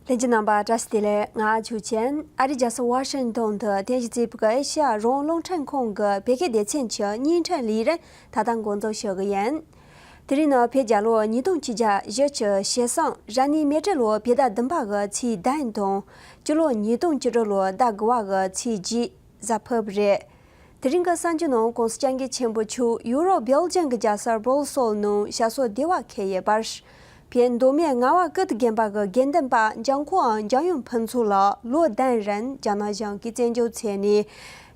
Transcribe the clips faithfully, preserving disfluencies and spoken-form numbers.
ལྷན་རྒྱས་རྣམ་པ་བཀྲ་ཤིས་བདེ་ལེགས། ང་ཆོས་ཅན། ཨ་རིའི་རྒྱལ་ས་ཝ་ཤིང་ཏོན་དུ་རྟེན་གཞི་བྱས་པའི་ཨེ་ཤ་ཡ་རང་དབང་རླུང་འཕྲིན་ཁང་གི་བོད་སྐད་སྡེ་ཚན་གྱི་བརྙན་འཕྲིན་ལས་རིམ་ད་ལྟ་འགོ་འཛུགས་ཞུ་གི་ཡིན། དེ་རིང་ནི་བོད་རྒྱལ་ལོ་ཉིས་སྟོང་ཆིག་བརྒྱ་བཞི་བཅུ་ཞེ་གསུམ་རབ་གནས་མེ་སྤྲེལ་ལོ་བོད་ཟླ་བདུན་པ་གི་ཚེས་བདུན་དང་། སྤྱི་ལོ་ཉིས་སྟོང་བཅུ་དྲུག་ལོ་ཟླ་དགུ་པ་གི་ཚེས་བརྒྱད་གཟའ་ཕུར་བུ་རེད། དེ་རིང་གི་གསར་འགྱུར་ནང་གོང་ས་སྐྱབས་མགོན་ཆེན་པོ་མཆོག་ཡུ་རོབ་སྦེལ་ཇམ་གྱི་རྒྱལ་ས་སྦྲུ་སེལ་ནང་ཞབས་སོར་བདེ་བར་འཁོད་ཡོད་པ་རེད། བོད་མདོ་སྨད་རྔ་བ་ཀིརྟི་དགོན་པ་གི་དགེ་འདུན་པ་འཇམ་མགོན་འཇམ་དབྱངས་ཕུན་ཚོགས་ལགས་ལོ་བདུན་རིང་རྒྱ་ནག་གཞུང་གིས་བཙན་འཇུག་བྱས་ནས་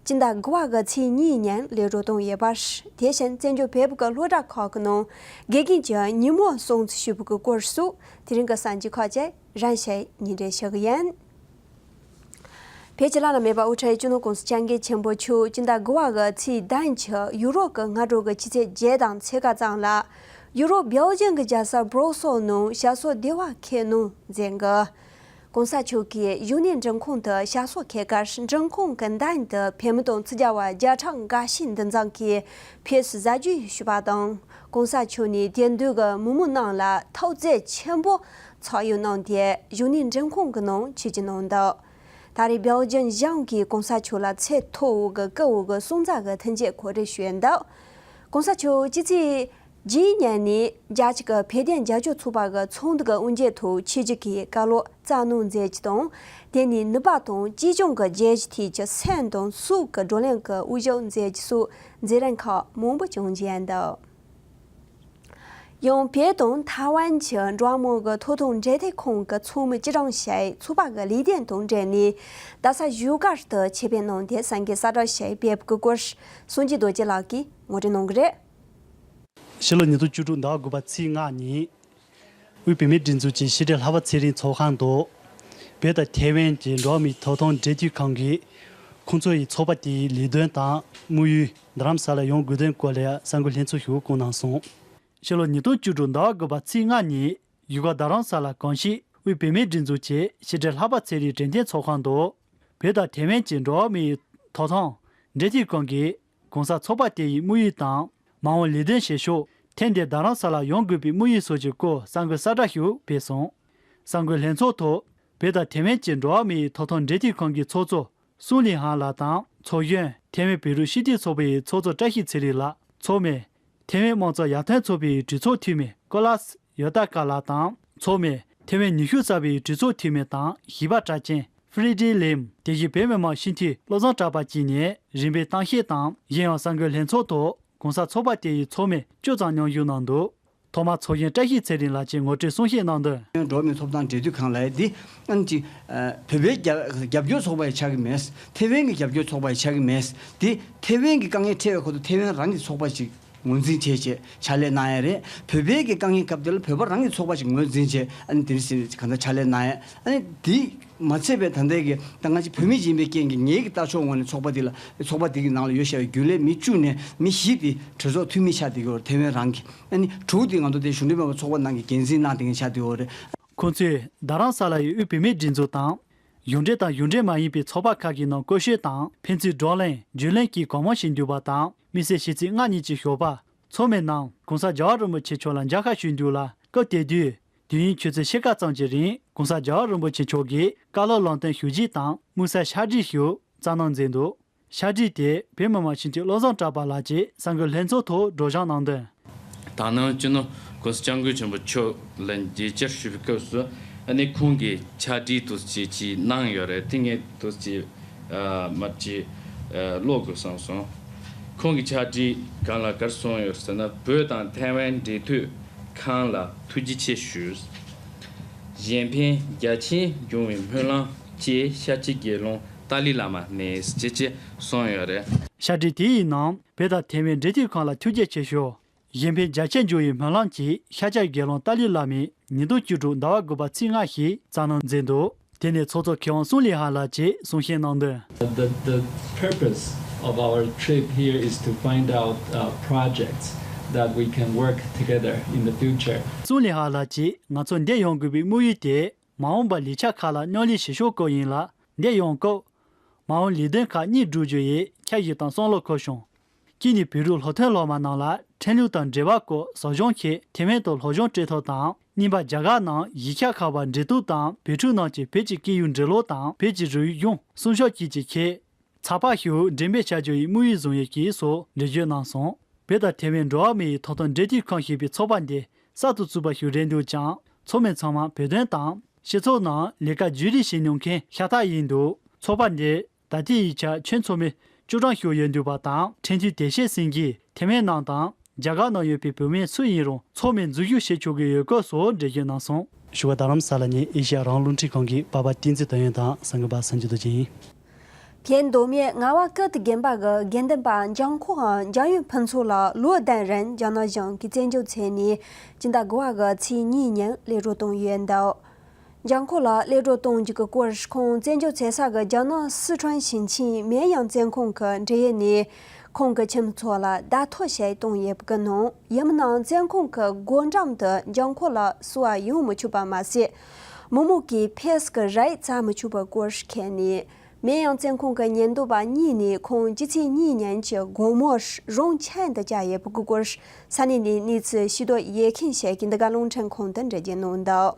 སྤྱི་ཟླ་དགུ་པ་གི་ཚེས་གཉིས་ཉིན་ལས་རོགས་གཏོང་ཡོད་པ་རེད། དེ་བཞིན་བཙན་བྱོལ་བོད་ཀྱི་སློབ་གྲྭ་ཁག་གི་ནང་དགེ་རྒན་གྱི་ཉིན་མོ་སྲུང་བརྩི་ཞུས་པའི་སྐོར་སོགས་དེ་རིང་གི་གསར་འགྱུར་ཁག་ཅིག་རིམ་བཞིན་སྙན་སྒྲོན་ཞུ་གི་ཡིན། བོད་ཀྱི་བླ་ན་མེད་པ་དབུ་ཁྲིད་སྤྱི་ནོར་གོང་ས་སྐྱབས་མགོན་ཆེན་པོ་མཆོག་སྤྱི་ཟླ་དགུ་པ་གི་ཚེས་བདུན་གྱི་ཡུ་རོབ་ཀྱི་སྔ་དྲོ་གི་ཆུ་ཚོད་བརྒྱད་དང་ཕྱེད་ཀ་ཙམ་ལ་ཡུ་རོབ་སྦེལ་ཇམ་གྱི་རྒྱལ་ས་སྦྲུ་སེལ་ནང་ཞབས་སོར་བདེ་བར་འཁོད་གནང་མཛད་གི། གོང་ས་མཆོག་གིས་གཞོན་ནུའི་མགྲིན་ཁང་དུ་ཞབས་སོར་འཁོད་སྐབས་མགྲིན་ཁང་གི་མདུན་དུ་བོད་མི་དང་ཚུར་རྒྱལ་བ་བརྒྱ་ཕྲག་འགའ་ཤས་འདུ་འཛོམས་ཀྱིས་ཕེབས་བསུ་གཟབ་རྒྱས་ཞུས་པ་དང་། གོང་ས་མཆོག་ནས་དེར་འདུས་ཀྱི་མི་མང་རྣམས་ལ་ཐུགས་རྗེ་ཆེན་པོ་ཚོགས་ཡིག་གནང་སྟེ་གཞོན་ནུའི་མགྲིན་ཁང་གི་ནང་ཆིབས་བསྒྱུར་གནང་འདུག་ད་རེས་སྦེལ་ཇམ་གཞུང་གིས་གོང་ས་མཆོག་ལ་ཚད་མཐོ་བོ་གི་བཀུར་འོས་ཀྱི་སྲུང་བརྩི་གི་མཐུན་རྐྱེན་གོ་སྒྲིག་ཞུས་འདུག་གོང་ས་མཆོག་སྤྱི་ཚེས་བརྒྱད་ཉིན་ནས་རྒྱལ་སྤྱི་གི་བོད་དོན་རྒྱབ་སྐྱོར་ཚོགས་པ་གི་ཚོགས་འདུ་གི་དབུ་འབྱེད་ཐོག་ཆིབས་བསྒྱུར་གྱིས་བཀའ་སློབ་སྩལ་གནང་མཛད་རྒྱུ་དང་། དེ་ནས་ནུས་པ་དང་གཅེས་སྐྱོང་གི་རྒྱལ་སྤྱིའི་ཐད་ཀྱི་སེམས་དང་སྲོག་གི་བགྲོ་གླེང་གི་དབུ་བཞུགས་མཛད་རྒྱུ་སོགས་མཛད་རིམ་ཁག་མང་པོ་བྱུང་བཞིན་འདུག་ཡང་བོད་དང་ཐའེ་ཝན་གྱི་འགྲོ་བ་མིའི་ཐོབ་ཐང་འབྲེལ་མཐུད་ཁང་གི་ཚོགས་མི་སྤྱི་དྲུང་ཞིག་ཚོགས་པ་གི་ལས་དོན་དང་འབྲེལ་ནས་རྡ་ས་བཞུགས་སྒར་དུ་ཆེད་ཕེབས་གནང་སྟེ་གསར་འགོད་གསལ་བསྒྲགས་ཤིག་སྤེལ་བའི་སྐོར་སངས་རྒྱས་རྡོ་རྗེ་ལགས་ཀྱིས་ངོ་སྤྲོད་གནང་གི་རེད། ཕྱི་ལོ་ཉིས་སྟོང་བཅུ་དྲུག་ཟླ་བ་དགུ་པ་ཚེས་ལྔ་ཉིན། དབུས་བུད་མེད་སྒྲིག་འཛུགས་ཀྱི་ཕྱི་དྲིལ་ལྷག་པ་ཚེ་རིང་ཚོགས་ཁང་དུ། བོད་དང་ཐའེ་ཝན་གྱི་འགྲོ་བ་མིའི་ཐོབ་ཐང་འབྲེལ་མཐུད་ཁང་གིས། ཁོང་ཚོ་ཡི་ཚོགས་པ་དེའི་ལས་དོན་དང་དམིགས་ཡུལ། རྡ་རམ་ས་ལ་ཡོང་དགོས་དོན་སྐོར་ལ་གསར་འགོད་ལྷན་ཚོགས་ཤིག་བསྐོང་གནང་སོང་། ཕྱི་ལོ་ཉིས་སྟོང་བཅུ་དྲུག་ཟླ་བ་དགུ་པ་ཚེས་ལྔ་ཉིན། ཡུལ་སྐོར་རྡ་རམ་ས་ལ་གངས་སྐྱིད་དབུས་བུད་མེད་སྒྲིག་འཛུགས་ཀྱི་ཕྱི་དྲིལ་ལྷག་པ་ཚེ་རིང་འབྲེལ་མཐུད་ཚོགས་ཁང་དུ། བོད་དང་ཐའེ་ཝན་གྱི་འགྲོ་བ་མིའི་ཐོབ་ཐང་འབྲེལ་མཐུད་ཁང་གིས། གོང་ས་ཚོགས་པ་དེ་ཡི་དམིགས་ཡུལ་དང་། མ་འོངས་ལས་དོན་བྱེད་ཕྱོགས། ཐེངས་འདིར་རྡ་རམ་ས་ལ་ཡོང་དགོས་པའི་དམིགས་ཡུལ་སོགས་ཀྱི་སྐོར་གསར་འགོད་གསལ་བསྒྲགས་ཤིག་སྤེལ་སོང་། གསར་འགོད་ལྷན་ཚོགས་ཐོག་བོད་དང་ཐའེ་ཝན་གྱི་འགྲོ་བ་མིའི་ཐོབ་ཐང་འབྲེལ་མཐུད་ཁང་གི་ཚོགས་གཙོ་སུང་ལི་ཧན་ལགས་དང་། ཚོགས་གཞོན་ཐའེ་ཝན་བོད་རིགས་སྤྱི་མཐུན་ཚོགས་པའི་ཚོགས་གཙོ་བཀྲ་ཤིས་ཚེ་རིང་ལགས། ཚོགས་མི། ཐའེ་ཝན་དམངས་གཙོ་ཡར་ཐོན་ཚོགས་པའི་གྲོས་ཚོགས་འཐུས་མི་ཀོ་ལཱས་ཡོ་ཏཱ་ཀ་ལགས་དང་། ཚོགས་མི། ཐའེ་ཝན་ནུས་ཤུགས་གསར་པའི་གྲོས་ཚོགས་འཐུས་མི་དང་གཞས་པ་གྲགས་ཅན་ཧྥི་རི་ཌི་ལིམ། དེ་བཞིན་བོད་མི་མང་སྤྱི་འཐུས་བློ་བཟང་གྲགས་པ་བཅས་ནས་རིམ་པས་གཏམ་བཤད་དང་། གཞན་ཡང་གསར་འགོད་ལྷན་ཚོགས་ཐོག་གོང་ས་ཚོགས་པ་དེ་ཡི་ཚོགས་མི་བཅུ་ཙམ་མཉམ་ཞུགས་གནང་འདུག་ཐོག་མར་ཚོགས་གཞོན་བཀྲ་ཤིས་ཚེ་རིང་ལགས་ཀྱིས་ངོ་སྤྲོད་གསུང་བཤད་གནང་དོན། འགྲོ་བ་མིའི་ཐོབ་ཐང་འབྲེལ་མཐུད་ཁང་ལབ་ཡས་འདི་ཨ་ནི་ཅིག་ཨ། བོད་པའི་རྒྱབ་རྒྱབ་སྐྱོར་ཚོགས་པ་ཡི་ཆགས་ཀྱི་མེད། ཐའེ་ཝན་གྱི་རྒྱབ་སྐྱོར་ཚོགས་པ་ཡི་ཆགས་ཀྱི་མེད། འདི་ཐའེ་ཝན་གྱི་དཀའ་ངལ་འཕྲད་པའི་ཁོ་ཐོག་ཐའེ་ཝན་རང་གི་ཚོགས་པ་ཅིག་ངོས་འཛིན་བྱས་བྱས་ཕྱག་ལས་གནང་ཡ་རེད། བོད་པའི་གི་དཀའ་ངལ་སྐབས་དེ་ལ་བོད་པ་རང་གི་ཚོགས་པ་ཅིག་ངོས་འཛིན་བྱས་ཨ་ནི་དེ་རིང་གང་ལྟར་ཕྱག་ལས་གནང་ཡ། ཨ་ནི་འདི་མ་ཚད་པའི་ད་ལྟའི་གི་ད་ང་ཅིག་བོད་མི་ཡིན་པའི་རྐྱེན་གྱིས་ངེད་ཀྱི་ལྟ་ཕྱོགས་ངོས་ནས་ཚོགས་པ་འདི་ལ་ཚོགས་པ་འདི་གི་ནང་ལ་ཡོད་བཞག་པའི་རྒྱུན་ལས་མི་བཅུ་ནས་མི་བཞི་དེ་གྲོས་ཚོགས་འཐུས་མི་ཆགས་བསྡད་ཀྱི་ཡོད་རེད། ཐའེ་ཝན་རང་གི། ཨ་ནི་དྲུག་དེ་ང་ཚོ་དེ་གཞུང་འབྲེལ་མེད་པའི་ཚོགས་པ་ནང་གི་འགན་འཛིན་གནང་བསྡད་མཁན་ཆགས་བསྡད་ཡོད་རེད། ཁོང་ཚོས་རྡ་རམ་ས་ལ་ཡི་དབུས་བུད་མེད་སྒྲིག་འཛུགས་དང་། གཞུང་འབྲེལ་དང་གཞུང་འབྲེལ་མ་ཡིན་པའི་ཚོགས་པ་ཁག་གི་ནང་སྐུ་ཞབས་དང་ཕན་ཚུན་བགྲོ་གླེང་བརྒྱུད་ལམ་གྱིས་གང་མང་ཞིག་འདུས་པ་དང་། དམིགས་བསལ་ཕྱི་ཚེས་ལྔ་ཉིན་གྱི་ཞོགས་པ་ཚོགས་མི་རྣམས་གོང་ས་རྒྱལ་བ་རིན་པོ་ཆེ་མཆོག་ལ་མཇལ་ཁ་ཞུ་འདུག་ལ། སྐབས་དེ་དུས་དུས་ཡུན་ཆུ་ཚོད་ཕྱེད་ཀ་ཙམ་གྱི་རིང་གོང་ས་རྒྱལ་བ་རིན་པོ་ཆེ་མཆོག་གིས་བཀའ་སློབ་ལམ་སྟོན་ཞུ་རྒྱུ་དང་དམིགས་བསལ་ཕྱག་བྲིས་ཤིག་བསྩལ་གནང་མཛད་འདུག་ཕྱག་བྲིས་དེ་བོད་མི་མང་སྤྱི་འཐུས་བློ་བཟང་གྲགས་པ་ལགས་ཀྱིས་གསར་འགོད་ལྷན་ཚོགས་ཐོག་སྒྲོག་སྦྱང་གནང་དོན། ད་ནངས་སྤྱི་ནོར་༸གོང་ས་༸སྐྱབས་མགོན་ཆེན་པོ་མཆོག་ལ་མཇལ་བཅར་ཞུ་བའི་སྐབས་སུ་ཨ་ནི་ཁོང་གི་ཕྱག་བྲིས་དུ་ཅིག་ཅིག་གནང་ཡོད་རེད། དེ་ངས་དུ་ཅིག་ཨ་མར་ཅིག་ཨ་ཀློག་དགོས་བསམ་སོང་། ཁོང་གི་ཕྱག་བྲིས་སྒང་ལ་ག་རེ་གསུངས་ཡོད་ཟེར་ན། བོད་དང་ཐའེ་ཝན་འབྲེལ་མཐུད་ཁང་ལ་ཐུགས་རྗེ་ཆེ་ཞུ། གཞན་ཕན་རྒྱ་ཆེན་འབྱུང་བའི་སྨོན་ལམ་བཅས་ཤཱཀྱའི་དགེ་སློང་ཏཱ་ལའི་བླ་མ་ནས་ཅེས་ཅེས་གསུངས་ཡོད་རེད། ཕྱག་བྲིས་དེ་ཡི་ནང་བོད་དང་ཐའེ་ཝན་འབྲེལ་མཐུད་ཁང་ལ་ཐུགས་རྗེ་ཆེ་ཞུ། གཞན་ཕན་རྒྱ་ཆེར་འབྱུང་བའི་སྨོན་ལམ་གྱིས་ཤཱཀྱའི་དགེ་སློང་ཏཱ་ལའི་བླ་མས་ཉིས་སྟོང་བཅུ་དྲུག་ཟླ་བ་དགུ་པ་ཚེས་ལྔ་ཞིག་བསྩལ་གནང་མཛད་འདུག་དེ་ནས་ཚོགས་གཙོ་མཁས་དབང་སུང་ལི་ཧན་ལགས་ཀྱིས་གསུང་བཤད་གནང་དོན། The, the purpose of our trip here is to find out uh, projects that we can work together in the future. སུང་ལི་ཧན་ལགས་ཀྱིས་ང་ཚོ་འདིར་ཡོང་དགོས་པའི་དམིགས་ཡུལ་དེ་མ་འོངས་པར་ལས་འཆར་ཁག་ལ་མཉམ་ལས་བྱེད་ཕྱོགས་སྐོར་ཡིན་ལ། འདིར་ཡོང་སྐབས་མ་འོངས་ལས་དོན་ཁག་གཉིས་བསྒྲུབ་རྒྱུ་ཡི་འཆར་གཞི་དང་བསམ་བློ་འཁོར་བྱུང་། གཅིག་ནི་བོད་རིགས་སློབ་ཐོན་སློབ་མ་རྣམས་ལ་ཁྲིམས་ལུགས་དང་འབྲེལ་བ་སྐོར་ཟབ་སྦྱོང་བྱས། ཐའེ་ཝན་དུ་སློབ་སྦྱོང་སྤྲད་ཐབས་དང་ གཉིས་པ། རྒྱ་གར་ནང་གཞིས་ཆགས་ཁག་བར་འབྲེལ་གཏུག་དང་བོད་ཕྲུག་རྣམས་ཀྱི་བོད་ཀྱི་སྐད་ཡིག་འབྲི་ཀློག་དང་བོད་ཀྱི་རིག་གཞུང་སྲུང་སྐྱོབ་བཅས་ཀྱི་ཆེད། ཚགས་པར་ཤིག་འགྲེམས་སྤེལ་བྱ་རྒྱུ་ཡི་དམིགས་ཡུལ་བཟུང་ཡོད་ཀྱི་སོགས་འགྲེལ་བརྗོད་གནང་སོང་། བོད་དང་ཐེ་ཝན་འགྲོ་བ་མིའི་ཐོབ་ཐང་འབྲེལ་མཐུད་ཁང་ཞེས་པའི་ཚོགས་པ་འདི་གསར་དུ་བཙུགས་པ་ཞིག་རེད་འདུག་ཀྱང་། ཚོགས་མི་ཚང་མ་བོད་དོན་དང་སྤྱི་ཚོགས་ནང་ལས་ཀ་བརྒྱུད་རིམ་བྱེད་མྱོང་མཁན་ཤ་སྟག་ཡིན་འདུག་ཚོགས་པ་འདིར་ད་ལྟའི་ཡིག་ཆར་ཁྱོན་ཚོགས་མི་བཅུ་གྲངས་ཤིག་ཡོད་འདུག་པ་དང་། ཁྲིན་ཏུའུ་བདེ་ཆེན་སེང་གེས་ཐེ་ཝན་ནང་དང་རྒྱ་གར་ནང་ཡོད་པའི་བོད་མི་སུ་ཡིན་རུང་ཚོགས་མི་འཛུལ་ཞུགས་བྱེད་ཆོག་གི་ཡོད་སྐོར་སོགས་འགྲེལ་བརྗོད་གནང་སོང་། བཞུགས་སྒར་རྡ་རམ་ས་ལ་ནས་ཨེ་ཤེ་ཡ་རང་དབང་རླུང་འཕྲིན་ཁང་གི་པ་ཕ་བསྟན་འཛིན་དོན་ཡོད་དང་གསར་འགོད་པ་སངས་རྒྱས་རྡོ་རྗེ་ཡིན། བོད་མདོ་སྨད་རྔ་བ་ཀིརྟི་དགོན་པ་གི་དགེ་འདུན་པ་འཇམ་མགོན་འཇམ་དབྱངས་ཕུན་ཚོགས་ལགས་ལོ་བདུན་རིང་རྒྱ་ནག་གཞུང་གིས་བཙན་འཇུག་བྱས་ནས་སྤྱི་ཟླ་དགུ་པ་གི་ཚེས་གཉིས་ཉིན་གློད་གྲོལ་བཏང་ཡོད་འདུག་འཇམ་མགོན་ལགས་གློད་གྲོལ་གཏོང་རྒྱུ་གི་སྐོར་ཁོང་བཙན་འཇུག་བྱེད་ས་གི་རྒྱ་ནག་སི་ཁྲོན་ཞིང་ཆེན་མེན་ཡང་བཙོན་ཁང་གི་འབྲེལ་ཡོད་ནས་ཁོང་གི་ཁྱིམ་ཚང་ལ་བརྡ་ཐོ་ཞིག་བཏང་ཡོད་པ་གི་ནང་། ཡིན་ནའང་བཙོན་ཁང་གི་སྒོ་འགྲམ་དུ་འཇམ་མགོན་ལགས་བསུ་བ་ཡོང་མི་ཆོག་པ་མ་ཟད། མི་མང་གིས་ཕེབས་སྐུལ་རེ་བྱ་མི་ཆོག་པའི་སྐོར་ཁྱེར་ནས། མེན་ཡང་བཙོན་ཁང་གི་ཉེན་རྟོག་པ་གཉིས་ནས་ཁོང་སྤྱི་ཚེས་གཉིས་ཉིན་གྱི་དགོང་མོར་རང་ཁྱིམ་དུ་བཅར་ཡོད་པའི་སྐོར་ས་གནས་ནས་གནས་ཚུལ་ཤེས་རྟོགས་ཡོད་མཁན་ཞིག་གིས་འདི་ག་རླུང་འཕྲིན་ཁང་དུ་འགྲེལ་བརྗོད་གནང་འདུག་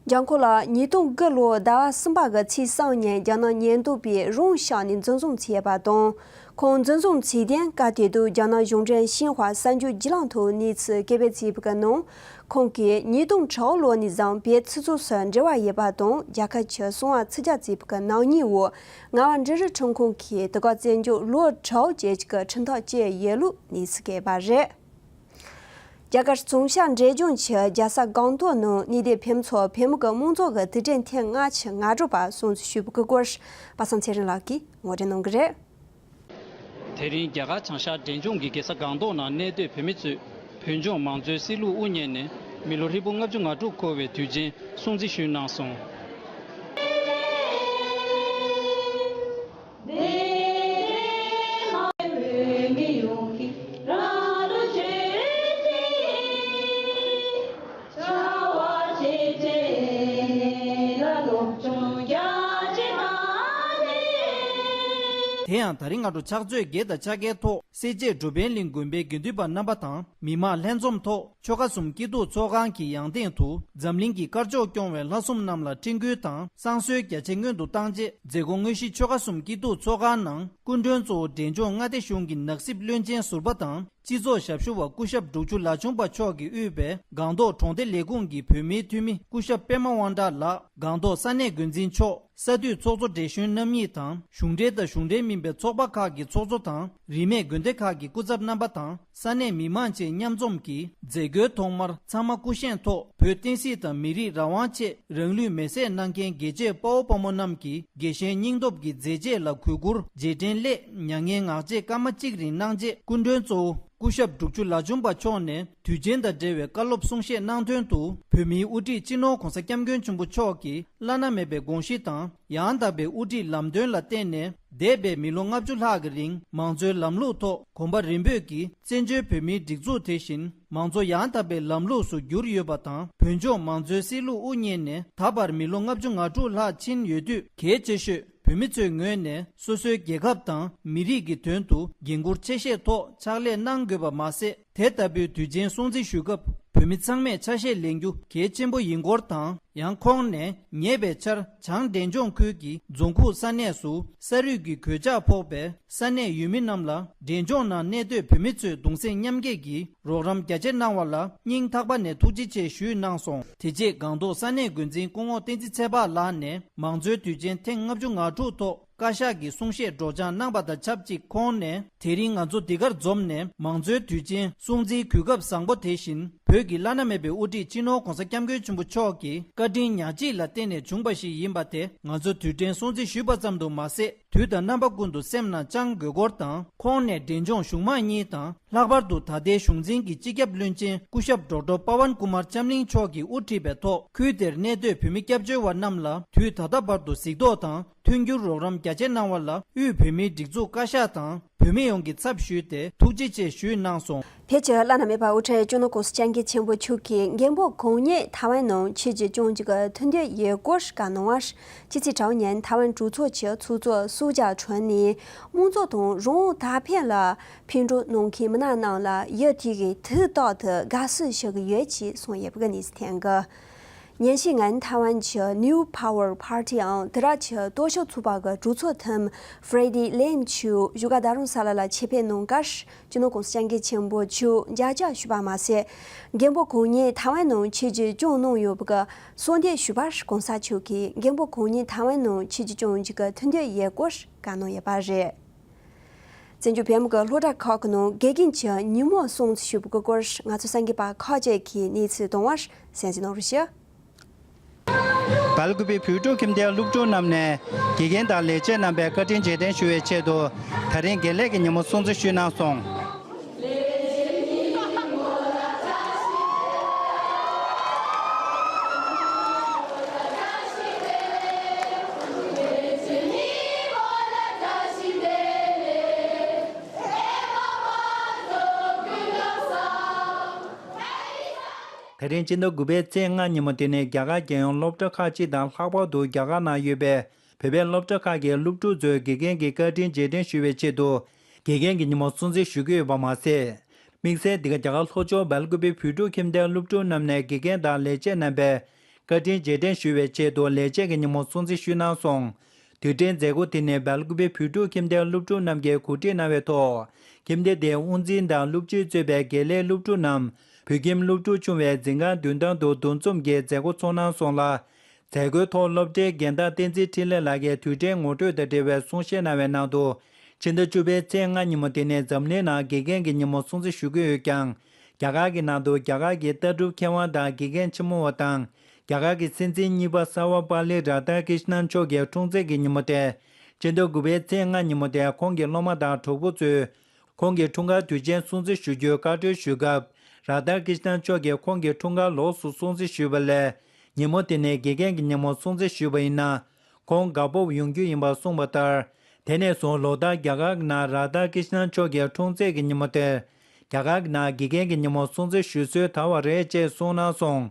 འཇམ་མགོན་ལགས་ཉིས་སྟོང་དགུ་ལོའི་ཟླ་བ་གསུམ་པ་གི་ཚེས་གསུམ་ཉིན་རྒྱ་ནག་ཉེན་རྟོག་པས་རང་ཤག་ནས་འཛིན་བཟུང་བྱས་པ་དང་། ཁོང་འཛིན་བཟུང་བྱས་དུས་སྐབས་དེ་དུས་རྒྱ་ནག་གཞུང་འབྲེལ་ཤིན་ཧྭ་གསར་འགྱུར་བརྒྱུད་ལམ་ཐོག་གནས་ཚུལ་སྐད་འབོད་བྱས་པའི་ནང་། ཁོང་གིས་ཉིས་སྟོང་དྲུག་ལོ་ནས་བཟུང་བོད་སྤྱི་ཚོགས་སུ་འབྲེལ་བ་ཡོད་པ་དང་། རྒྱལ་ཁབ་ཀྱི་གསང་བ་ཚིག་རྒྱག་བྱས་པའི་ནག་ཉེས་འོག་རྔ་བ་འབྲུག་རིགས་ཁྲིམས་ཁང་གིས་དེ་ག་བཙན་བྱོལ་ལོ་དྲུག་བཅས་ཀྱི་ཁྲིམས་ཐག་བཅད་ཡོད་ལུགས་གནས་ཚུལ་སྐྱེས་པ་རེད། རྒྱ་གར་ཙུང་ཤ་འབྲས་ལྗོངས་ཀྱི་རྒྱལ་ས་སྒང་ཏོག་ནང་གནས་སྡོད་བོད་མི་ཚོ་བོད་མི་གི་དམངས་གཙོ་གི་དུས་དྲན་ཐེངས་ལྔ་བཅུ་ང་དྲུག་པ་སྲུང་བརྩི་ཞུས་པའི་སྐོར་པ་སངས་ཚེ་རིང་ལགས་ཀྱིས་ངོ་སྤྲོད་གནང་གི་རེད། དེ་རིང་རྒྱ་གར་བྱང་ཤར་འབྲས་ལྗོངས་ཀྱི་རྒྱལ་ས་སྒང་ཏོག་ནང་གནས་སྡོད་བོད་མི་ཚོས་བོད་ལྗོངས་མང་གཙོའི་སྲིད་ལུགས་དབུ་བརྙེས་ནས་མི་ལོ་ཧྲིལ་པོ་ལྔ་བཅུ་ང་དྲུག་འཁོར་བའི་དུས་ཆེན་སྲུང་བརྩི་ཞུས་གནང་སོང་། དེ་ཡང་ད་རིང་སྔ་དྲོ་ཕྱག་ཚོད་བརྒྱད་དང་ཕྱེད་ཀའི་ཐོག་སེར་བྱེས་འབྲུག་པའི་གླིང་དགོན་པའི་དགེ་འདུན་པ་རྣམ་པ་དང་མི་མང་ལྷན་འཛོམས་ཐོག་ཆོལ་ཁ་གསུམ་སྐྱིད་སྡུག་ཚོགས་ཁང་གི་ཡང་སྟེང་དུ་འཛམ་གླིང་གི་དཀར་ཕྱོགས་སྐྱོང་བའི་ལྷ་སྲུང་རྣམས་ལ་སྤྲིན་སྐུལ་དང་བསང་གསོལ་རྒྱ་ཆེ་སྔོན་དུ་བཏང་རྗེས། མཛད་སྒོ་དངོས་གཞི་ཆོལ་ཁ་གསུམ་སྐྱིད་སྡུག་ཚོགས་ཁང་ནང་སྐུ་མགྲོན་གཙོ་བོ་འབྲས་ལྗོངས་མངའ་སྡེ་གཞུང་གི་ནགས་གཟིགས་བློན་ཆེན་ཟུར་པ་དང་། སྤྱི་ཚོགས་ཞབས་ཞུ་བ་སྐུ་ཞབས་འབྲུག་ཆུ་ལ་ཆུང་པ་མཆོག་གིས་དབུས་པའི་སྒང་ཏོག་གྲོང་སྡེ་ལས་ཁུངས་ཀྱི་བོད་མིའི་འཐུས་མི་སྐུ་ཞབས་པད་མ་དབང་གྲགས་ལགས། སྒང་ཏོག་ས་གནས་འགོ་འཛིན་མཆོག་ས་འཐུས་ཚོགས་གཙོ་བགྲེས་གཞོན་རྣམ་གཉིས་དང་། གཞུང་འབྲེལ་དང་གཞུང་འབྲེལ་མིན་པའི་ཚོགས་པ་ཁག་གི་ཚོགས་གཙོ་དང་། རིས་མེད་དགོན་སྡེ་ཁག་གི་སྐུ་ཚབ་རྣམ་པ་དང་། ས་གནས་མི་མང་བཅས་མཉམ་འཛོམས་ཀྱིས་མཛད་སྒོའི་ཐོག་མར་ཚང་མ་སྐུ་བཞེངས་ཐོག་བོད་བསྟན་སྲིད་དང་མི་རིགས་རང་དབང་ཆེད་རང་ལུས་མེ་སྲེག་གནང་མཁན་རྒྱལ་གཅེས་དཔའ་བོ་དཔའ་མོ་རྣམས་ཀྱིས་རྒྱལ་གཞན་སྙིང་སྟོབས་ཀྱི་མཛད་རྗེས་ལ་གུས་བཀུར། རྗེས་དྲན་སླད་མྱ་ངན་ངག་བཅད་སྐར་མ་གཅིག་རིང་གནང་རྗེས། སྐུ་མགྲོན་གཙོ་བོ་སྐུ་ཞབས་འབྲུག་ཆུ་ལ་ཆུང་པ་མཆོག་ནས་དུས་ཆེན་དང་འབྲེལ་བའི་བཀའ་སློབ་གསུང་བཤད་གནང་དོན་དུ། བོད་མིའི་དབུ་ཁྲིད་སྤྱི་ནོར་༧གོང་ས་༧སྐྱབས་མགོན་ཆེན་པོ་མཆོག་གིས་བླ་ན་མེད་པའི་དགོངས་གཞི་དང་། ཡང་དག་པའི་དབུ་ཁྲིད་ལམ་སྟོན་ལ་བརྟེན་ནས། འདས་པའི་མི་ལོ་ལྔ་བཅུ་ལྷག་གི་རིང་། མང་གཙོའི་ལམ་ལུགས་ཐོག་གོམ་པ་རིམ་སྤོས་ཀྱིས་བཙན་བྱོལ་བོད་མིའི་སྒྲིག་འཛུགས་དེ་བཞིན་མང་གཙོ་ཡང་དག་པའི་ལམ་ལུགས་སུ་བསྒྱུར་ཡོད་པ་དང་། བོད་ལྗོངས་མང་གཙོའི་སྲིད་ལུགས་དབུ་བརྙེས་ནས་ད་བར་མི་ལོ་ལྔ་བཅུ་ང་དྲུག་ལྷག་ཕྱིན་ཡོད་དུས། གལ་ཆེ་ཤོས་བོད་མི་ཚོའི་ངོས་ནས་སོ་སོའི་རྒྱལ་ཁབ་དང་མི་རིགས་ཀྱི་དོན་དུ་འགན་འཁུར་ཆེ་བཞེས་ཐོག་ཕྱག་ལས་གནང་དགོས་པ་མ་ཟད། དེ་ལྟ་བུའི་དུས་ཆེན་སྲུང་བརྩི་ཞུ་སྐབས་བོད་མི་ཚང་མས་ཆ་ཤས་ལེན་རྒྱུ་གལ་ཆེན་པོ་ཡིན་སྐོར་དང་། ཡང་ཁོང་ནས་ཉེ་བའི་ཆར་བྱང་འབྲས་ལྗོངས་ཁུལ་གྱི་རྫོང་ཁུག་ས་གནས་སུ་ས་རུད་ཀྱི་གོད་ཆག་ཕོག་པའི་ས་གནས་ཡུལ་མི་རྣམས་ལ། འབྲས་ལྗོངས་ནང་གནས་སྡོད་བོད་མི་ཚོས་གདུང་སེམས་མཉམ་སྐྱེད་ཀྱིས་རོགས་རམ་རྒྱ་ཆེ་གནང་བ་ལ་སྙིང་ཐག་པ་ནས་ཐུགས་རྗེ་ཆེ་ཞུས་གནང་སོང་། དེ་རྗེས་སྒང་ཏོག་ས་གནས་འགོ་འཛིན་སྐུ་ངོ་བསྟན་འཛིན་ཚེ་དཔག་ལགས་ནས་མང་གཙོའི་དུས་ཆེན་ཐེངས་ལྔ་བཅུ་ང་དྲུག་ཐོག་བཀའ་ཤག་གི་གསུང་བཤད་སྒྲོག་སྦྱང་གནང་བ་དང་ཆབས་ཅིག་ཁོང་ནས། དེ་རིང་ང་ཚོ་འདི་གར་འཛོམས་ནས་མང་གཙོའི་དུས་ཆེན་སྲུང་བརྩིའི་གོ་སྐབས་བཟང་པོ་དེ་བཞིན། བོད་ཀྱི་བླ་ན་མེད་པའི་དབུ་ཁྲིད་སྤྱི་ནོར་༧གོང་ས་༧སྐྱབས་མགོན་ཆེན་པོ་མཆོག་གི་བཀའ་དྲིན་ཉག་གཅིག་ལ་བརྟེན་ནས་བྱུང་བ་ཞིག་ཡིན་པ་དེ་ང་ཚོ་དུས་དྲན་སྲུང་བརྩི་ཞུས་པ་ཙམ་དུ་མ་ཟད། དུས་དང་རྣམ་པ་ཀུན་ཏུ་སེམས་ནང་བཅངས་དགོས་སྐོར་དང་། ཁོང་ནས་འབྲས་ལྗོངས་གཞུང་མང་གཉིས་དང་། ལྷག་པར་དུ་ད་ལྟའི་གཞུང་འཛིན་གྱི་སྤྱི་ཁྱབ་བློན་ཆེན་སྐུ་ཞབས་ཌོག་ཊར་པ་ཝན་ཀུ་མར་ལྕམ་གླིང་མཆོག་གིས་དབུ་ཁྲིད་པའི་ཐོག་ཁུལ་དེར་གནས་སྡོད་བོད་མི་སྐྱབས་བཅོལ་བ་རྣམས་ལ་དུས་ད་ལྟ་བར་དུ་གཟིགས་རྟོག་དང་། མཐུན་འགྱུར་རོགས་རམ་རྒྱ་ཆེ་གནང་བ་ལ་དབུས་བོད་མིའི་སྒྲིག་འཛུགས་བཀའ་ཤག་དང་བོད་མི་ཡོངས་ཀྱི་ཚབ་ཞུས་ཏེ་ཐུགས་རྗེ་ཆེ་ཞུས་གནང་སོང་། བོད་ཀྱི་བླ་ན་མེད་པ་དབུ་ཁྲིད་སྤྱི་ནོར་༸གོང་ས་༸སྐྱབས་མགོན་ཆེན་པོ་མཆོག་གིས་མགོན་པོ་གང་ཉིད་ཐའེ་ཝན་ནང་ཆེད་ཀྱི་སྐྱོང་གཅིག་གི་མཐུན་འདོད་ཡོད་སྐོར་བཀའ་གནང་བར། སྤྱི་ཚེས་དྲུག་ཉིན་ཐའེ་ཝན་གྲོས་ཚོགས་ཀྱི་ཚོགས་གཙོ་སུའུ་ཅཱ་ཁྲུན་ནས་དམངས་གཙོ་དང་རང་དབང་དར་འཕེལ་ལ་ཕན་གྲོགས་གནང་མཁན་མི་སྣ་རྣམས་ལ་ཡུལ་དེ་གའི་དུས་རྟག་ཏུ་དགའ་བསུ་ཞུ་གི་ཡོད་ཅེས་གསུངས་ཡོད་པའི་གནས་ཚུལ་ཐོན་གི། ཉིན་ཤས་སྔོན་ཐའེ་ཝན་གྱི་New Power Party ཨང་དེ་ར་གྱི་སྟོབས་ཤུགས་ཚོགས་པ་གི་གྲོས་ཚོགས་འཐུས་མི་Freddy Lam མཆོག་བཞུགས་སྒར་རྡ་རམ་ས་ལ་ལ་ཆེད་ཕེབས་གནང་སྐབས་སྤྱི་ནོར་༸གོང་ས་༸སྐྱབས་མགོན་ཆེན་པོ་མཆོག་མཇལ་བཅར་ཞུས་པ་མ་ཟད། མགོན་པོ་གང་ཉིད་ཐའེ་ཝན་ནང་ཆེད་ཀྱི་སྐྱོང་གནང་ཡོད་པའི་གསོལ་འདེབས་ཞུས་པར་༸གོང་ས་མཆོག་གིས་མགོན་པོ་གང་ཉིད་ཐའེ་ཝན་ནང་ཆེད་ཀྱི་སྐྱོང་གཅིག་གི་མཐུན་འདོད་ཡོད་སྐོར་བཀའ་གནང་ཡོད་པ་རེད། བཙན་བྱོལ་བོད་མི་གི་སློབ་གྲྭ་ཁག་གི་ནང་དགེ་རྒན་གྱི་ཉིན་མོ་སྲུང་བརྩི་ཞུ་བའི་སྐོར་ང་ཚོ་གསར་འགོད་པ་ཁག་ཅིག་གིས་གནས་ཚུལ་བཏང་བར་གསན་གཟིགས་གནང་རོགས་ཞུ། སྦེལ་ཀོབ་བོད་ཕྲུག་ཁྱིམ་སྡེའི་སློབ་ཕྲུག་རྣམས་ནས་དགེ་རྒན་དང་ལས་བྱེད་རྣམ་པའི་བཀའ་དྲིན་རྗེས་དྲན་ཞུ་བའི་ཆེད་དུ་ད་རིང་དགེ་ལས་ཀྱི་ཉིན་མོ་སྲུང་བརྩི་ཞུས་གནང་སོང་། ད་རིང་སྤྱི་ཟླ་དགུ་པའི་ཚེས་ལྔ་ཉིན་མོ་དེ་ནི་རྒྱ་གར་རྒྱལ་ཡོངས་སློབ་གྲྭ་ཁག་ཅིག་དང་ལྷག་པར་དུ་རྒྱ་གར་ནང་ཡོད་པའི་བོད་པའི་སློབ་གྲྭ་ཁག་གི་སློབ་ཕྲུག་ཚོས་དགེ་རྒན་གྱི་བཀའ་དྲིན་རྗེས་དྲན་ཞུ་བའི་ཆེད་དུ་དགེ་རྒན་གྱི་ཉིན་མོ་སྲུང་བརྩི་ཞུ་གི་ཡོད་པ་མ་ཟད། དམིགས་བསལ་འདི་ག་རྒྱ་གར་ལྷོ་ཕྱོགས་སྦེལ་ཀོབ་བོད་ཕྲུག་ཁྱིམ་སྡེའི་སློབ་ཕྲུག་རྣམས་ནས་དགེ་རྒན་དང་ལས་བྱེད་རྣམ་པའི་བཀའ་དྲིན་རྗེས་དྲན་ཞུ་བའི་ཆེད་དུ་ལས་བྱེད་ཀྱི་ཉིན་མོ་སྲུང་བརྩི་ཞུས་གནང་སོང་། དུས་དྲན་མཛད་སྒོ་དེ་ནི་སྦེལ་ཀོབ་བོད་ཕྲུག་ཁྱིམ་སྡེའི་སློབ་ཕྲུག་རྣམས་ཀྱིས་གོ་སྒྲིག་གནང་བའི་ཐོག་ཁྱིམ་སྡེ་དེའི་དབུ་འཛིན་དང་སློབ་སྤྱི་གཙོས་པའི་དགེ་ལས་སློབ་ཕྲུག་རྣམས་བོད་ཁྱིམ་སློབ་ཕྲུག་ཆུང་བའི་འཛིན་ཁང་མདུན་ཐང་དུ་འདུ་འཛོམས་ཀྱིས་མཛད་སྒོ་ཚོགས་གནང་སོང་ལ། མཛད་སྒོའི་ཐོག་སློབ་གྲྭའི་འགན་བདག་བསྟན་འཛིན་འཕྲིན་ལས་ལགས་ཀྱིས་དུས་དྲན་ངོ་སྤྲོད་དང་འབྲེལ་བའི་གསུང་བཤད་གནང་བའི་ནང་དུ། ཕྱི་ཟླ་བཅུ་པའི་ཚེས་ལྔ་ཉིན་མོ་དེ་ནི་འཛམ་གླིང་ནང་དགེ་རྒན་གྱི་ཉིན་མོ་སྲུང་བརྩི་ཞུ་གི་ཡོད་ཀྱང་། རྒྱ་གར་གྱི་ནང་དུ་རྒྱ་གར་གྱི་ལྟ་གྲུབ་མཁས་དབང་དང་དགེ་རྒན་ཆེན་མོ་བ་དང་། རྒྱ་གར་གྱི་སྲིད་འཛིན་གཉིས་པ་སར་བ་པཱ་ལི་རཱ་དྷ་ཀྲིཤ་ནན་མཆོག་གི་འཁྲུངས་ཚེས་ཀྱི་ཉིན་མོ་སྟེ། སྤྱི་ཟླ་དགུ་པའི་ཚེས་ལྔ་ཉིན་མོ་དེ་ཁོང་གི་སློབ་མ་དང་གྲོགས་པོ་ཚོས། ཁོང་གི་འཁྲུངས་སྐར་དུས་ཆེན་སྲུང་བརྩི་ཞུ་རྒྱུའི་བཀའ་འཁྲོལ་ཞུས་སྐབས། རཱ་དྷ་ཀྲིཤ་ནན་མཆོག་གིས་ཁོང་གི་འཁྲུངས་སྐར་ལོགས་སུ་སྲུང་བརྩི་ཞུས་པ་ལས། ཉིན་མོ་དེ་ནི་དགེ་རྒན་གྱི་ཉིན་མོ་སྲུང་བརྩི་ཞུས་པ་ཡིན་ན། ཁོང་དགའ་སྤོབས་ཡོང་རྒྱུ་ཡིན་པ་གསུངས་པ་ལྟར། དེ་ནས་བཟུང་ལོ་ལྟར་རྒྱ་གར་གྱི་ནང་རཱ་དྷ་ཀྲིཤ་ནན་མཆོག་གི་འཁྲུངས་ཚེས་ཀྱི་ཉིན་མོ་དེར། རྒྱ་གར་གྱི་ནང་དགེ་རྒན་གྱི་ཉིན་མོ་སྲུང་བརྩི་ཞུ་སྲོལ་དར་བ་རེད་ཅེས་གསུངས་གནང་སོང་།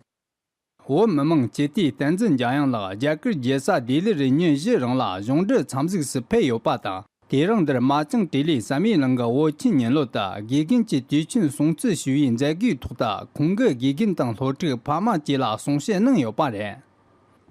བོད་མི་མང་སྤྱི་འཐུས་བསྟན་འཛིན་འཇམ་དབྱངས་ལགས་རྒྱ་གར་རྒྱལ་ས་ལྡི་ལིར་ཉིན་བཞི་རིང་ལ་གཞུང་འབྲེལ་འཚམས་གཟིགས་སུ་ཕེབས་ཡོད་པ་དང་། དེ་རིང་འདིར་མ་ཅང་ཏྲི་ལི་བསམ་ཡས་གླིང་གི་བོད་ཁྱིམ་ཉིན་སློབ་ཏུ་དགེ་རྒན་གྱི་དུས་ཆེན་སྲུང་བརྩི་ཞུ་བའི་མཛད་སྒོའི་ཐོག་ཏུ་ཁོང་གིས་དགེ་རྒན་དང་སློབ་ཕྲུག་ཕ་མ་བཅས་ལ་གསུང་བཤད་གནང་ཡོད་པ་རེད།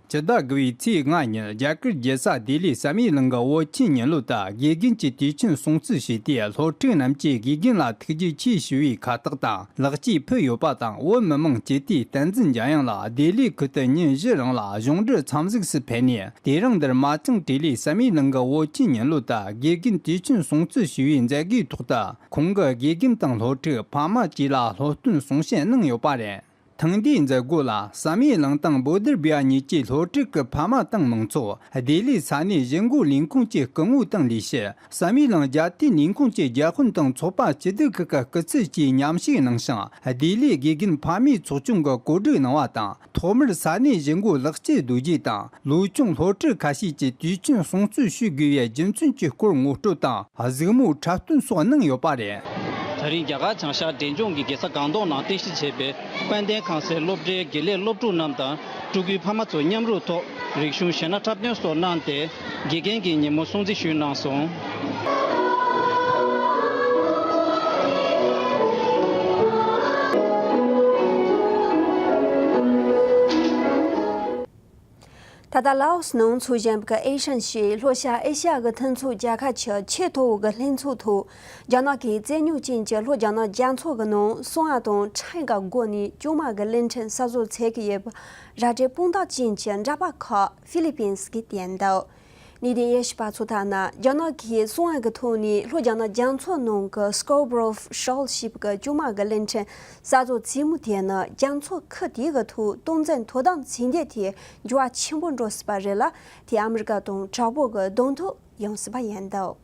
སྤྱི་ཟླ་དགུ་པའི་ཚེས་ལྔ་ཉིན་རྒྱ་གར་རྒྱལ་ས་ལྡི་ལི་བསམ་ཡས་གླིང་གི་བོད་ཁྱིམ་ཉིན་སློབ་ཏུ་དགེ་རྒན་གྱི་དུས་ཆེན་སྲུང་བརྩི་ཞུས་ཏེ། སློབ་ཕྲུག་རྣམས་ཀྱིས་དགེ་རྒན་ལ་ཐུགས་རྗེ་ཆེ་ཞུ་བའི་ཁ་བཏགས་དང་ལེགས་སྐྱེས་ཕུལ་ཡོད་པ་དང་། བོད་མི་མང་སྤྱི་འཐུས་བསྟན་འཛིན་འཇམ་དབྱངས་ལགས་ལྡི་ལི་ཁུལ་དུ་ཉིན་བཞི་རིང་ལ་གཞུང་འབྲེལ་འཚམས་གཟིགས་སུ་ཕེབས་ནས། དེ་རིང་འདིར་མ་ཅང་ཏྲི་ལི་བསམ་ཡས་གླིང་གི་བོད་ཁྱིམ་ཉིན་སློབ་ཏུ་དགེ་རྒན་དུས་ཆེན་སྲུང་བརྩི་ཞུ་བའི་མཛད་སྒོའི་ཐོག་ཏུ་ཁོང་གིས་དགེ་རྒན་དང་སློབ་ཕྲུག་ཕ་མ་བཅས་ལ་སློབ་སྟོན་གསུང་བཤད་གནང་ཡོད་པ་རེད། ཐེངས་འདིའི་མཛད་སྒོ་ལ་བསམ་ཡས་གླིང་དང་བོ་དྷར་བྷི་ཡ་གཉིས་ཀྱི་སློབ་ཕྲུག་གི་ཕ་མ་དང་མང་ཚོགས་ལྡི་ལིའི་ས་གནས་གཞིས་འགོ་ལས་ཁུངས་ཀྱི་སྐུ་ངོ་དང་ལས་བྱེད། བསམ་ཡས་གླིང་རྒྱལ་དུས་ལས་ཁུངས་ཀྱི་རྒྱལ་དཔོན་དང་ཚོགས་པ་སྤྱི་འཐུས་ཁག་གི་སྐུ་ཚབ་བཅས་མཉམ་ཞུགས་གནང་ཞིང་། ལྡི་ལིའི་དགེ་རྒན་ཕ་མའི་ཚོགས་ཆུང་གི་གོ་སྒྲིག་གནང་བ་དང་། ཐོག་མར་ས་གནས་གཞིས་འགོ་ལེགས་སྐྱེས་རྡོ་རྗེ་དང་ལོ་ཆུང་སློབ་ཕྲུག་ཁ་ཤས་ཀྱིས་དུས་ཆེན་སྲུང་བརྩི་ཞུ་དགོས་པའི་རྒྱུ་མཚན་གྱི་སྐོར་ངོ་སྤྲོད་དང་གཟིགས་མོ་འཁྲབ་སྟོན་སོགས་གནང་ཡོད་པ་རེད། ད་རིང་རྒྱ་གར་བྱང་ཤར་འབྲས་ལྗོངས་ཀྱི་རྒྱལ་ས་སྒང་ཏོག་ནང་རྟེན་གཞི་བྱས་པའི་དཔལ་ལྡན་ཁང་གསར་སློབ་གྲྭའི་དགེ་ལས་སློབ་ཕྲུག་རྣམས་དང་ཕྲུ་གུའི་ཕ་མ་ཚོ་མཉམ་རུབ་ཐོག་རིག་གཞུང་གཞས་སྣ་འཁྲབ་སྟོན་སོགས་གནང་སྟེ། དགེ་རྒན་གྱི་ཉིན་མོ་སྲུང་བརྩི་ཞུས་གནང་སོང་། ད་ལྟ་ལའོ་སི་ནང་འཚོགས་བཞིན་པའི་ཨེ་ཤན་ཞེས་ལྷོ་ཤར་ཨེ་ཤ་ཡ་གི་མཐུན་ཚོགས་རྒྱལ་ཁབ་ཀྱི་ཆེས་མཐོ་བོ་གི་ལྷན་ཚོགས་ཐོག་རྒྱ་ནག་གིས་བཙན་ཉར་ཅན་གྱི་ལྷོ་རྒྱ་ནག་རྒྱ་མཚོ་གི་ནང་སྲུང་བ་དང་ཁྲལ་གྱི་སྒོ་ནས་བཅོས་མ་གི་གླིང་ཕྲན་གསར་བཟོ་བྱེད་ཀྱི་ཡོད་པའི་ར་སྤྲོད་དཔང་རྟགས་ཅན་གྱི་འདྲ་པར་ཁག་ཧྥི་ལི་པིན་སི་གིས་བསྟན་འདུག་གནས་བརྟན་དབྱེ་ཞིབ་པ་ཚོ་ལྟར་ན། རྒྱ་ནག་གིས་སྲུང་བ་གི་ཐོག་ནས་ལྷོ་རྒྱ་ནག་རྒྱ་མཚོ་ནང་གི་Scarborough Shoal ཞེས་པའི་བཅོས་མ་གི་གླིང་ཕྲན་གསར་བཟོ་བྱེད་མུས་དེ་ནི་རྒྱ་མཚོ་ཁུལ་དེ་གི་ཐོག་སྟངས་འཛིན་དོ་དམ་བྱེད་འདོད་དེ་འགྱུར་བ་ཆེན་པོ་འགྲོ་སྲིད་པ་རེད་ལ། དེས་ཨ་མི་རི་ཀ་དང་དྲག་པོ་གི་གདོང་ཐུག་ཡོང་སྲིད་པ་ཡིན་འདུག་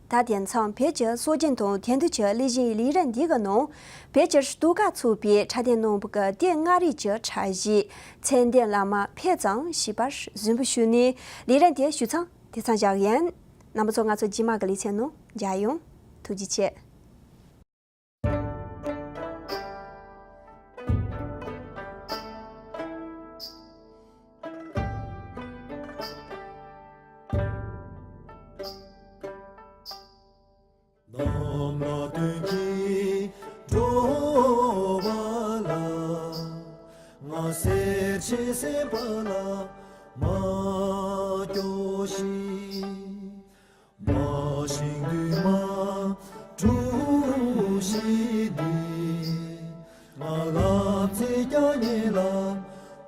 ད་དེང་སང་བོད་ཀྱི་སྲོལ་རྒྱུན་དང་དེང་དུས་ཀྱི་གླུ་གཞས་ལས་རིམ་འདི་གི་ནང་བོད་ཀྱི་སྟོད་ཁ་ཚུགས་པའི་འཁྲབ་སྟོན་གནང་བའི་ལྡེ་ལྔ་རིགས་ཀྱི་འཁྲབ་གཞས་མཚན་ལྡན་བླ་མ་ཕེབས་ཙང་ཞེས་པར་གཟིགས་འབུལ་ཞུས་ནས་ལས་རིམ་དེ་ཞུ་མཚམས་ དེ་ཚང་བཞག་ཡིན། རྣམ་པ་ཚོ་ང་ཚོ་རྗེས་མ་གི་ལེ་ཚན་ནང་མཇལ་ཡོང་། ཐུགས་རྗེ་ཆེ། ནམ་མཁའ་སྟོན་གྱི་འགྲོ་བ་ལ། ང་སེར་ཆེན་སེམས་དཔའ་ལ་མ་སྐྱོ་ཞིག་མ་ཤིང་འདུས་མ་གྲུ་བཞི་འདི། ང་ལབ་ཙེ་རྒྱག་ཉེ་ལ་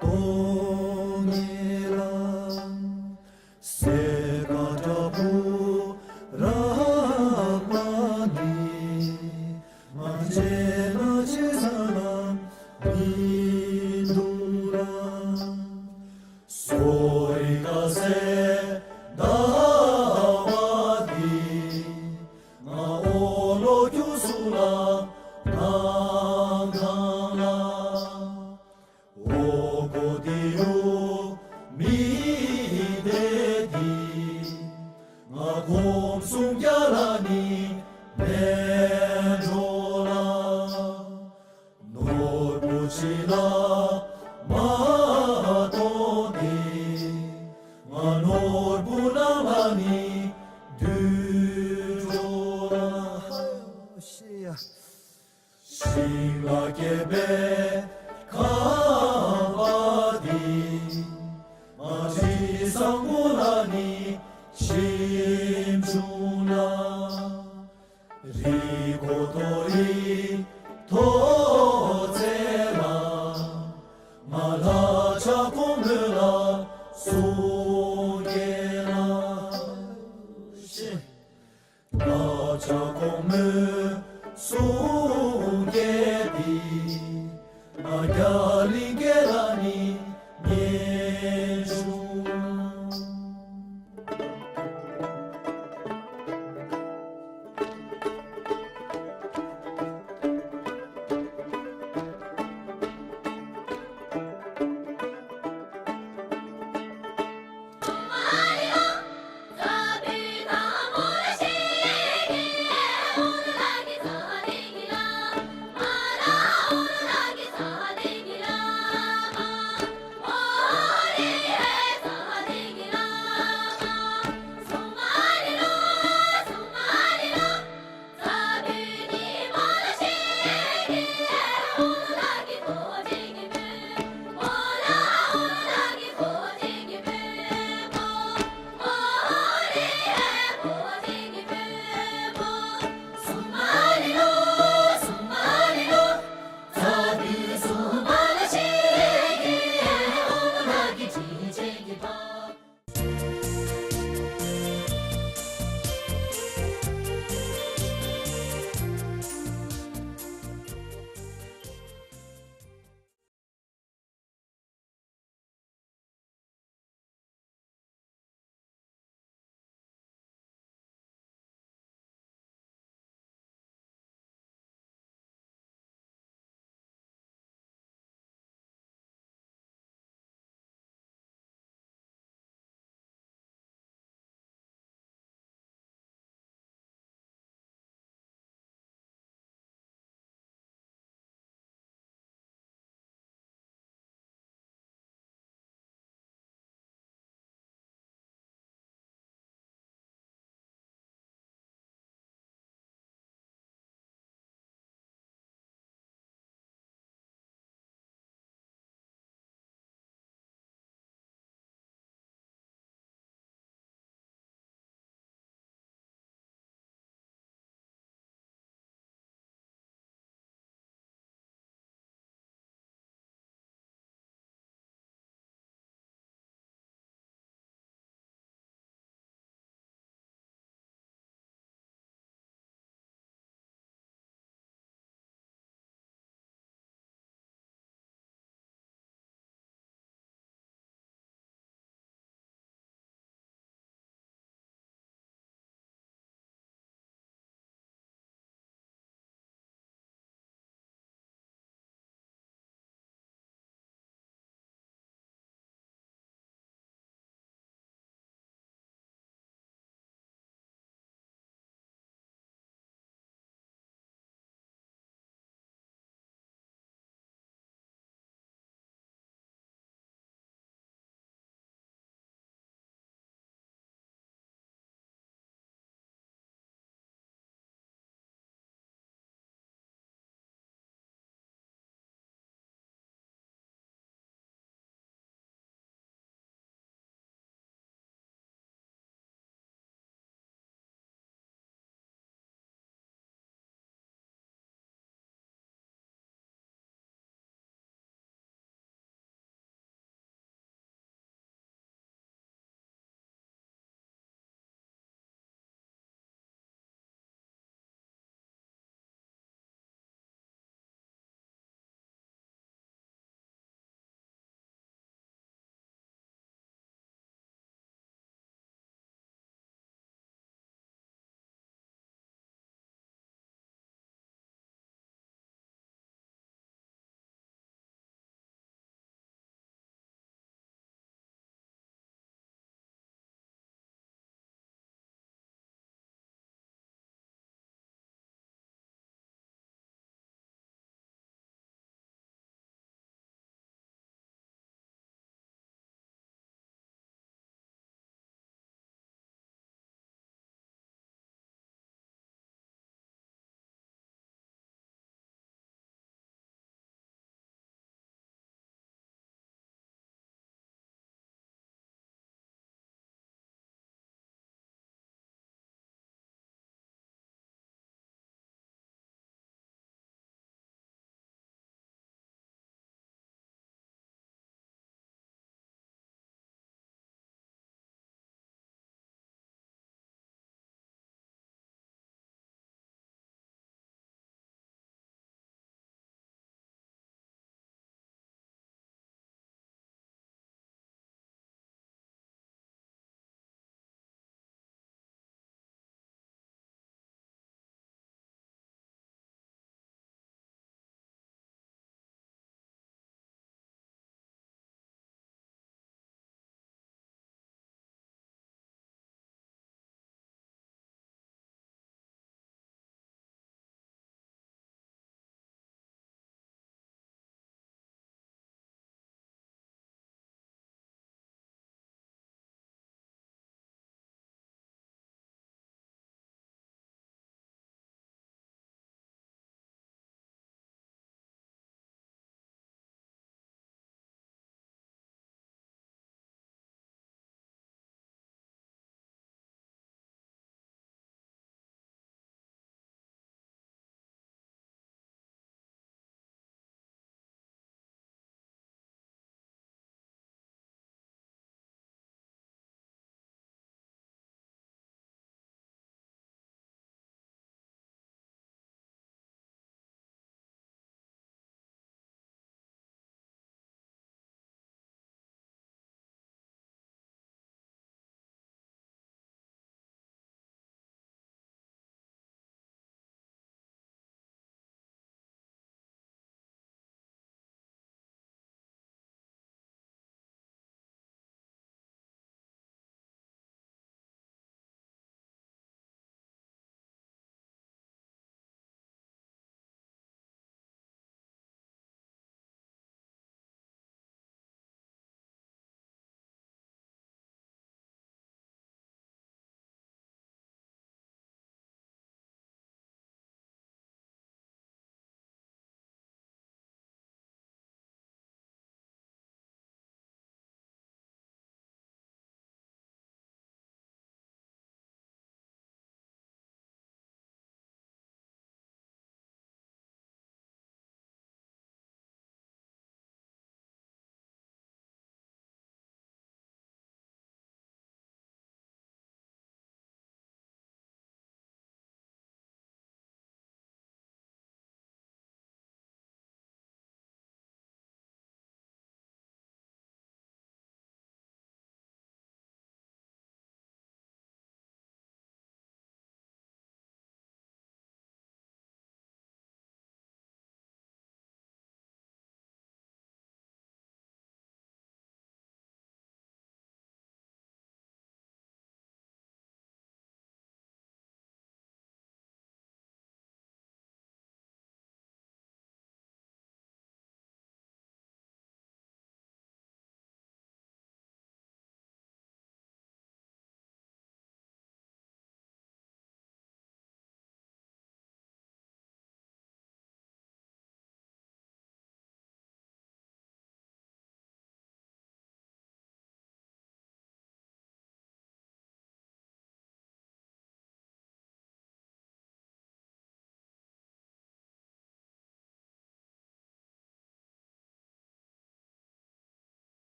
གཏོང་ཉེ་ལ། སེར་ཀ་འདྲ་པོ་རག་པ་ནི། ང་བྱས་ན་བྱས་ས་ལ་མི་འདུག་ལ། སོ་རི་ཀ་སེ་ཟླ་བ་འདི། ང་འོ་ལོ་ཁྱུ་སུ་ལ་ནང་ཐང་ལ། འོ་གོ་དེ་ཡུ་མི་དེ་དི། ང་གོམ་སུང་རྒྱ་ལ་ནི་མེ་འགྲོ་ལ། ནོར་བུ་ཆི་ལ་མ་གཏོང་དེ། ང་ནོར་བུ་ནང་ལ་ནི་དུད་འགྲོ་ལ། ཤི་ཡ། ཤིང་ལ་སྐྱེས་པའི་ཁང་པ་འདི། ང་དྲི་བཟང་པོ་ལ་ནི་ཞིམ་བྱུང་ལ། རི་མགོ་ཐོ་རི་